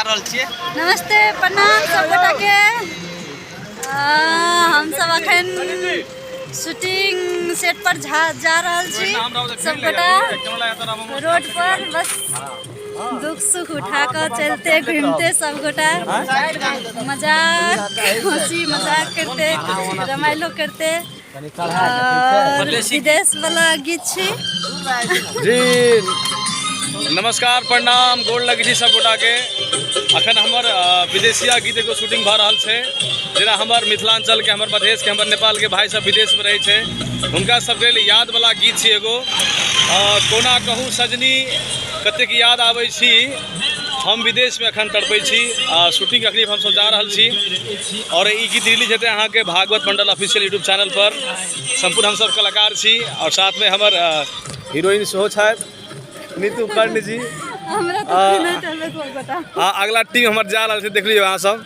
रहल छियै। नमस्ते, प्रणाम सब गोटा के। हमसब अखन शूटिंग सेट पर जा रहल छी। सब गोटा रोड पर बस दुख सुख उठा कऽ चलते घूमते सब गोटा मजाक हंसी मजाक करते रमाइलो करते और विदेश वाला गीत छी। जी नमस्कार, प्रणाम, गोर लगै छी सब गोटा के। अखन हमर विदेशिया गीत एगो शूटिंग भऽ रहल छै, जेना हमर मिथिलांचल के, हमर मधेश के, हमर नेपाल के भाई सब विदेश में रहै छै, हुनका सबके लेल याद वाला गीत छै एगो। कोना कहूँ सजनी कतेक याद आबै छी, हम विदेश में अखन तड़पै छी। शूटिंग अखनी हमसब जा रहल छी और ई गीत रिलीज हेतै अहाँके भागवत मंडल ऑफिशियल यूट्यूब चैनल पर। सम्पूर्ण हमसब कलाकार छी और साथ में हमर हीरोइन सेहो छथि नीतू कर्ण जी। हमरा तऽ नहि चलबै कोई गोटा। अगला टीम हमर जा रहल छै, देख लियौ अहाँ सब।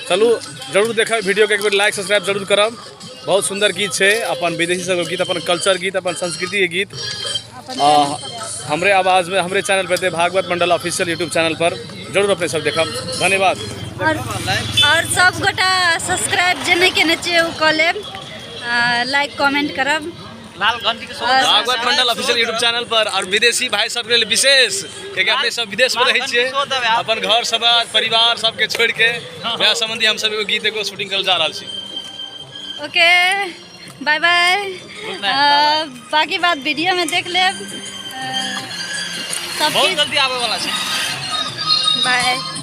चलू जरूर देखब वीडियो के, एक बेर लाइक सब्सक्राइब जरूर करब। बहुत सुंदर गीत छै, अपन विदेशी सबके गीत, अपन कल्चर गीत, अपन संस्कृति के गीत। हमरे आवाज में हमरे चैनल पर हेतै, भागवत मंडल ऑफिशियल यूट्यूब चैनल पर जरूर अपने सब देखब। धन्यवाद। और सब गोटा सब्सक्राइब जे नहि केने छियै ओ कऽ लेब, लाइक कमेंट करब। लाल घंटी के और भागवत मंडल ऑफिशियल यूट्यूब चैनल पर और विदेशी भाई सबके लेल विशेष, कियाकि अपने सब विदेश में रहै छियै, अपन घर समाज परिवार सबके छोड़ि के वएह संबंधी हम सब एगो गीत एगो शूटिंग करल जा रहल छी। ओके, बाय बाय। बाकी बात वीडियो में देख लेब। सब बहुत किछु जल्दी आबै वाला छै। बाय।